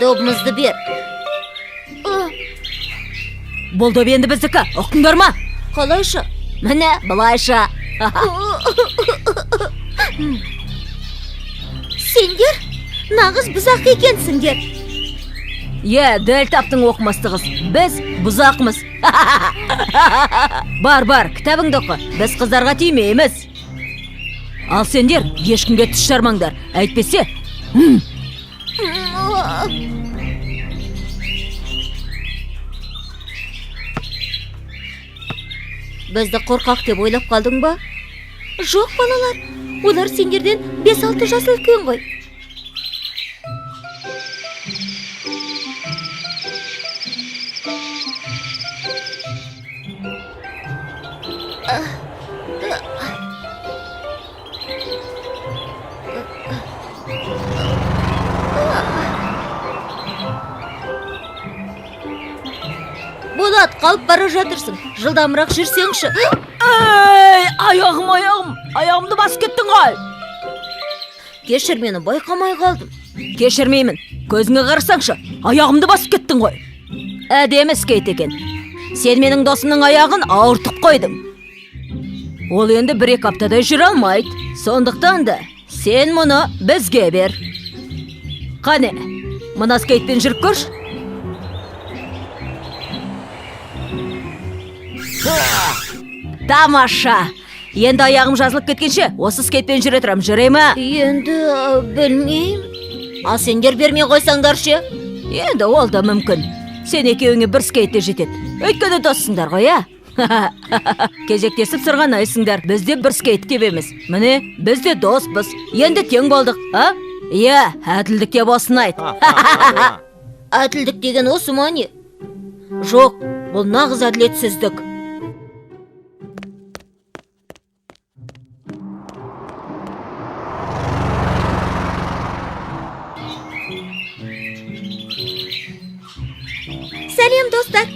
Добымызды бер. Бұл доп енді біздікі, ұқтыңдар ма? Қалайша? Міне, былайша. Сендер нағыз бұзақы екенсіңдер. Иә, дәл таптың, оқымасты қыз. Біз бұзақмыз. Бар, бар, кітабыңды оқы. Біз қыздарға тимейміз. Ал сендер ешкімге тіс жармаңдар. Әйтпесе, Бізді қорқақ деп ойлап қалдың ба? Жоқ, балалар, олар сендерден 5-6 жас үлкен ғой. Болат, қалып бара жатырсың. Жылдамырақ жүрсеңші. Ей, аяғым, аяғым, аяғымды басып кеттің ғой. Кешір мені, байқамай қалдым. Кешірмеймін. Көзіңе қарасаңшы, аяғымды басып кеттің ғой. Әдемі скейт екен. Сен менің досымның аяғын ауыртып қойдың. Ол енді 1-2 аптадай жүре алмайды. Сондықтан да сен мұны бізге бер. Қане, мына скейтпен жүріп көрші. Тамаша! Енді аяғым жазылып кеткенше осы скейтпен жүре тұрам, жүре ме? Енді білмеймін. Ал сендер бермей қойсаңдар ше? Енді ол да мүмкін. Сен екеуіңе бір скейт те жетеді. Өйткені доссыңдар ғой, ә? Кезектесіп сырғанайсыңдар. Біз де бір скейт тебеміз. Міне, біз де доспыз. Енді тең болдық, а? Иә, әділдік деп осыны айт. Әділдік деген осы ма не? Жоқ, бұл нағыз әділетсіздік. Сәлем, достар.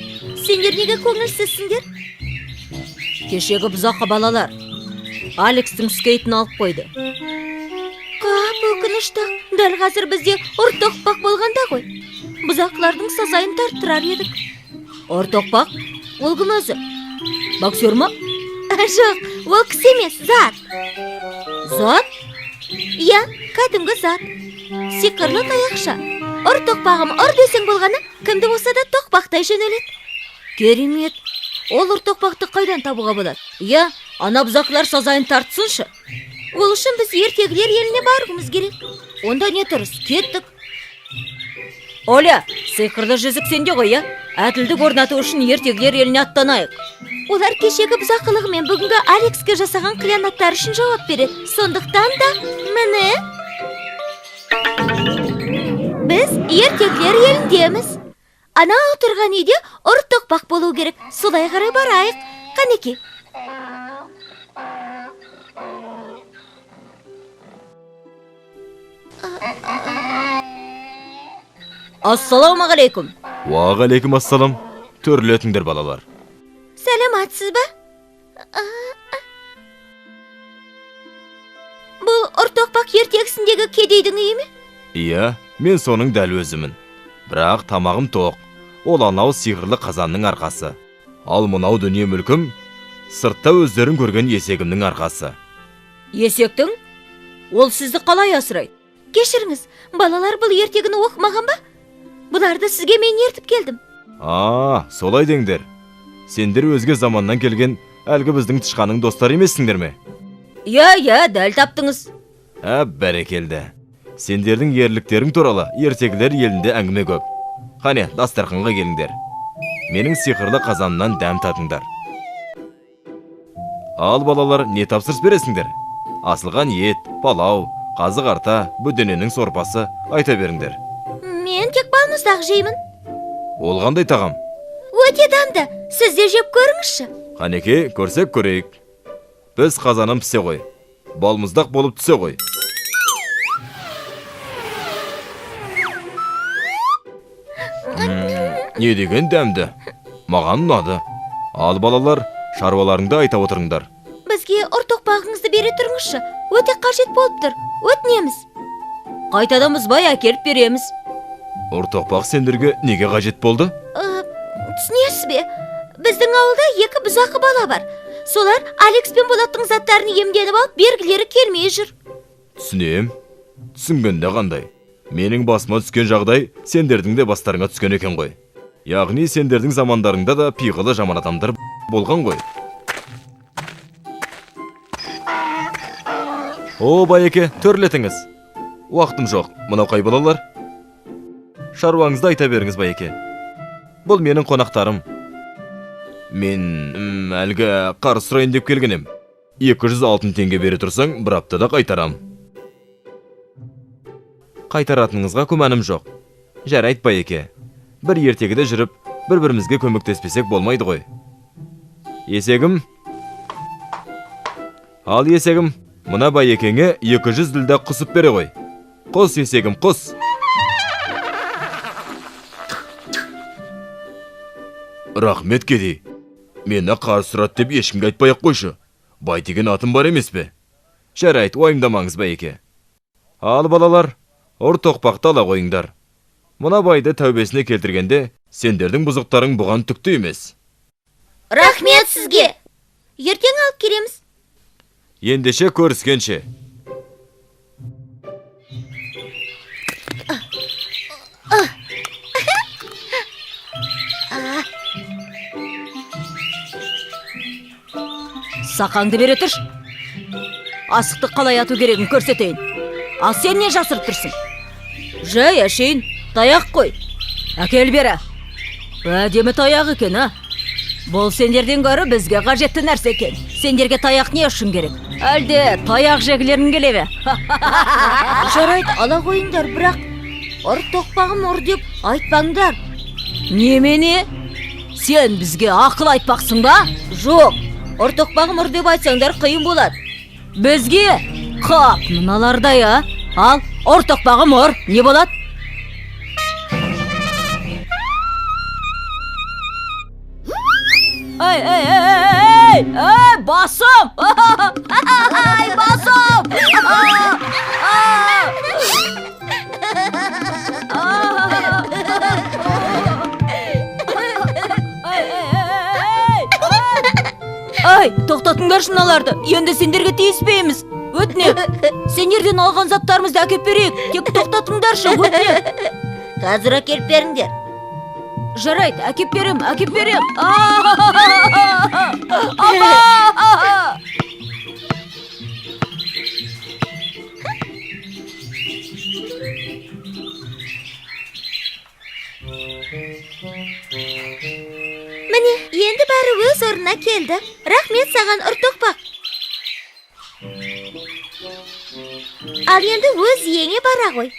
Сендер неге көңілсізсіңдер? Кешегі бұзақы балалар Алекстің скейтін алып қойды. Қап, өкінішті. Дәл қазір бізде ұртоқпақ болғанда ғой. Бұзақылардың сазайын тарттырар едік. Ұртоқпақ? Ол кім өзі? Боксер ма? Жоқ, ол кісі емес, зат. Зат? Иә, кәдімгі зат. Сиқырлы таяқша. Ұр тоқпағым, ұр десең болғаны, кімді болса да тоқпақтай жөнеледі. Керемет. Ол ұртоқпақты қайдан табуға болады? Иә, ана бұзақылар сазайын тартсыншы. Ол үшін біз ертегілер еліне баруымыз керек. Онда не тұрыс, кеттік. Оля, сиқырлы жүзік сенде ғой, иә? Әділдік орнату үшін ертегілер еліне аттанайық. Олар кешегі бұзақылығы мен бүгінгі Алекске жасаған қиянаттары үшін жауап береді. Сондықтан да, міне, біз ертегілер еліндеміз. Анау тұрған үйде ұр тоқпақ болу керек. Солай қарай барайық. Қанеки. Ассалаумағалейкум. Уағалейкум ассалам. Төрлетіңдер, балалар. Сәлематсыз ба? Бұл ұр тоқпақ ертегісіндегі кедейдің үйі ме? Иә, мен соның дәл өзімін. Бірақ тамағым тоқ. Ол анау сиқырлы қазанның арқасы. Ал мынау дүние мүлкім сыртта өздерің көрген есегімнің арқасы. Есектің? Ол сізді қалай асырайды? Кешіріңіз, балалар бұл ертегіні оқымаған ба? Бұларды сізге мен ертіп келдім. А, солай деңдер. Сендер өзге заманнан келген әлгі біздің тышқанның достары емессіңдер ме? Иә, иә, дәл таптыңыз. Ә, бәрекелді. Сендердің ерліктерің туралы ертегілер елінде әңгіме көп. Қане, дастарханға келіңдер. Менің сиқырлы қазанымнан дәм татыңдар. Ал балалар, не тапсырыс бересіңдер? Асылған ет, палау, қазы қарта, бөдененің сорпасы, айта беріңдер. Мен тек балмұздақ жеймін. Ол қандай тағам? Өте дәмді. Сіз де жеп көріңізші. Қанеке, көрсек көрейік. Біз қазаным пісе ғой. Балмұздақ болып түсе ғой. Не деген дәмді. Маған ұнады. Ал балалар, шаруаларыңды айта отырыңдар. Бізге ұр тоқпағыңызды бере тұрыңызшы. Өте қажет болып тұр. Өтінеміз. Қайтадан бұзбай әкеліп береміз. Ұр тоқпақ сендерге неге қажет болды? Түсінесіз бе? Біздің ауылда екі бұзақы бала бар. Солар Алекс пен Болаттың заттарын иемденіп алып, бергілері келмей жүр. Түсінем. Түсінгенде қандай? Менің басыма түскен жағдай сендердің де бастарыңа түскен екен ғой. Яғни сендердің замандарыңда да пиғылы жаман адамдар болған ғой. О, байеке, төрлетіңіз. Уақытым жоқ. Мынау қай балалар? Шаруаңызды айта беріңіз, байеке. Бұл менің қонақтарым. Мен әлгі қарыз сұрайын деп келген ем. 200 алтын теңге бере тұрсаң, бір аптада қайтарам. Қайтаратыныңызға күмәнім жоқ. Жарайды, байеке. Бір ертегіде жүріп, бір-бірімізге көмектеспесек болмайды ғой. Есегім. Ал есегім, мына байекеңе 200 ділдә құсып бере ғой. Құс, есегім, құс. Рахмет, кедей. Мені қарыз сұрады деп ешкімге айтпай ақ қойшы. Бай деген атым бар емес пе? Жарайды, уайымдамаңыз, байеке. Ал балалар, ұр тоқпақты ала қойыңдар. Мына байды тәубесіне келтіргенде, сендердің бұзықтарың бұған түкті емес. Рахмет сізге. Ертең алып келеміз. Ендеше көріскенше. Сақаңды бере тұршы. Асықты қалай ату керегін көрсетейін. Ал сен не жасырып тұрсың? Жай әшейін таяқ қой. Әкел бері. Әдемі таяқ екен, а? Бұл сендерден гөрі бізге қажетті нәрсе екен. Сендерге таяқ не үшін керек? Әлде таяқ жегілерің келе ме? Жарайды, ала қойыңдар, бірақ ұр тоқпағым ұр деп айтпаңдар. Немене? Сен бізге ақыл айтпақсың ба? Жоқ, ұр тоқпағым ұр деп айтсаңдар қиын болады. Бізге? Қап, мыналардай, а? Ал, ұр тоқпағым ұр, не болады? Ай, ай, ай, ай, ай, басым! Ай, басым! Ай, тоқтатыңдаршы мыналарды. Енді сендерге тиіспейміз. Өтінем. Сендерден алған заттарымызды әкеп берейік. Тек тоқтатыңдаршы, өтінем. Қазір әкеліп беріңдер. Жарайды, әкеп берем, әкеп берем. Апа! Міне, енді бәрі өз орнына келді. Рахмет саған, ұр тоқпақ. Ал енді өз иеңе бара ғой.